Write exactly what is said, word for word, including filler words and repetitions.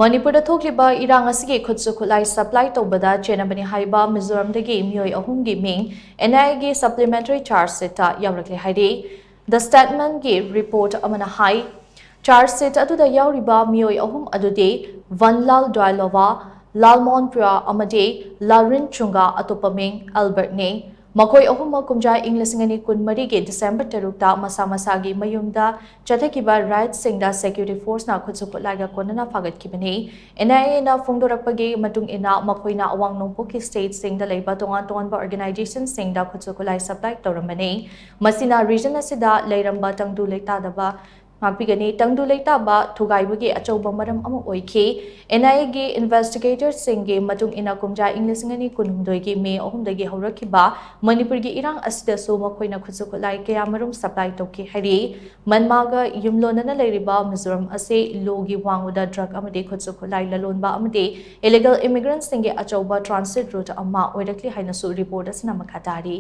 ꯃꯅꯤꯄꯨꯔꯗ ꯊꯣꯛꯂꯤꯕ ꯏꯔꯥꯡ ꯑꯁꯤꯒꯤ ꯈꯨꯠꯁꯨ ꯈꯨꯠꯂꯥꯏ ꯁꯄ꯭ꯂꯥꯏ ꯇꯧꯕꯗ ꯆꯦꯟꯅꯕꯅꯤ ꯍꯥꯏꯕ ꯃꯤꯖꯣꯔꯥꯝꯗꯒꯤ ꯃꯤꯑꯣꯏ ꯑꯍꯨꯝꯒꯤ ꯃꯤꯡ NIAꯒꯤ supplementary charge sheetꯇ ꯌꯥꯎꯔꯛꯂꯦ ꯍꯥꯏꯔꯤ꯫ The Statesmanꯒꯤ report ꯑꯃꯅ ꯍꯥꯏ, charge sheet ꯑꯗꯨꯗ ꯌꯥꯎꯔꯤꯕ ꯃꯤꯑꯣꯏ ꯑꯍꯨꯝ ꯑꯗꯨꯗꯤ ꯚꯟꯂꯥꯜ ꯗ꯭ꯋꯥꯏꯂꯣꯚꯥ, ꯂꯥꯜꯃꯣꯍꯟ ꯄ꯭ꯔꯤꯌꯥ ꯑꯃꯗꯤ ꯂꯥꯜꯔꯤꯟ ꯆꯨꯡꯒꯥ, ꯑꯇꯣꯞꯄ ꯃꯤꯡ ꯑꯦꯜꯕꯔꯠꯅꯤ꯫ ꯃꯈꯣꯏ ꯑꯍꯨꯝꯃꯛ ꯀꯨꯝꯖꯥ ꯏꯪ ꯂꯤꯁꯤꯡ ꯑꯅꯤ ꯀꯨꯟꯃꯔꯤꯒꯤ December ꯇꯔꯨꯛꯇ ꯃꯁꯥ ꯃꯁꯥꯒꯤ ꯃꯌꯨꯝꯗ ꯆꯠꯊꯈꯤꯕ ꯔꯥꯏꯠꯁꯤꯡꯗ security forceꯅ ꯈꯨꯠꯁꯨ ꯈꯨꯠꯂꯥꯏꯒ ꯀꯣꯟꯅꯅ ꯐꯥꯒꯠꯈꯤꯕꯅꯤ꯫ NIAꯅ ꯐꯣꯡꯗꯣꯔꯛꯄꯒꯤ ꯃꯇꯨꯡ ꯏꯟꯅ ꯃꯈꯣꯏꯅ ꯑꯋꯥꯡ ꯅꯣꯡꯄꯣꯛꯀꯤ stateꯁꯤꯡꯗ ꯂꯩꯕ ꯇꯣꯉꯥꯟ ꯇꯣꯉꯥꯟꯕ organizationꯁꯤꯡꯗ ꯈꯨꯠꯁꯨ ꯈꯨꯠꯂꯥꯏ supply ꯇꯧꯔꯝꯕꯅꯤ꯫ ꯃꯁꯤꯅ region ꯑꯁꯤꯗ ꯂꯩꯔꯝꯕ ꯇꯪꯗꯨ ꯂꯩꯇꯥꯗꯕ ꯉꯥꯛꯄꯤꯒꯅꯤ꯫ ꯇꯪꯗꯨ ꯂꯩꯇꯥꯕ ꯊꯨꯒꯥꯏꯕꯒꯤ ꯑꯆꯧꯕ ꯃꯔꯝ ꯑꯃ ꯑꯣꯏꯈꯤ꯫ NIAꯒꯤ investigatorꯁꯤꯡꯒꯤ ꯃꯇꯨꯡ ꯏꯟꯅ ꯀꯨꯝꯖꯥ ꯏꯪ ꯂꯤꯁꯤꯡ ꯑꯅꯤ ꯀꯨꯟꯍꯨꯝꯗꯣꯏꯒꯤ May ꯑꯍꯨꯝꯗꯒꯤ ꯍꯧꯔꯛꯈꯤꯕ ꯃꯅꯤꯄꯨꯔꯒꯤ ꯏꯔꯥꯡ ꯑꯁꯤꯗꯁꯨ ꯃꯈꯣꯏꯅ ꯈꯨꯠꯁꯨ ꯈꯨꯠꯂꯥꯏ ꯀꯌꯥꯃꯔꯨꯝ supply ꯇꯧꯈꯤ ꯍꯥꯏꯔꯤ꯫ ꯃꯟꯃꯥꯒ ꯌꯨꯝꯂꯣꯟꯅꯅ ꯂꯩꯔꯤꯕ ꯃꯤꯖꯣꯔꯥꯝ ꯑꯁꯤ ꯂꯣꯒꯤ ꯋꯥꯡꯃꯗ drug ꯑꯃꯗꯤ ꯈꯨꯠꯁꯨ ꯈꯨꯠꯂꯥꯏ ꯂꯂꯣꯟꯕ ꯑꯃꯗꯤ illegal immigrantꯁꯤꯡꯒꯤ ꯑꯆꯧꯕ transit route ꯑꯃ ꯑꯣꯏꯔꯛꯂꯤ ꯍꯥꯏꯅꯁꯨ report ꯑꯁꯤꯅ ꯃꯈꯥ ꯇꯥꯔꯤ꯫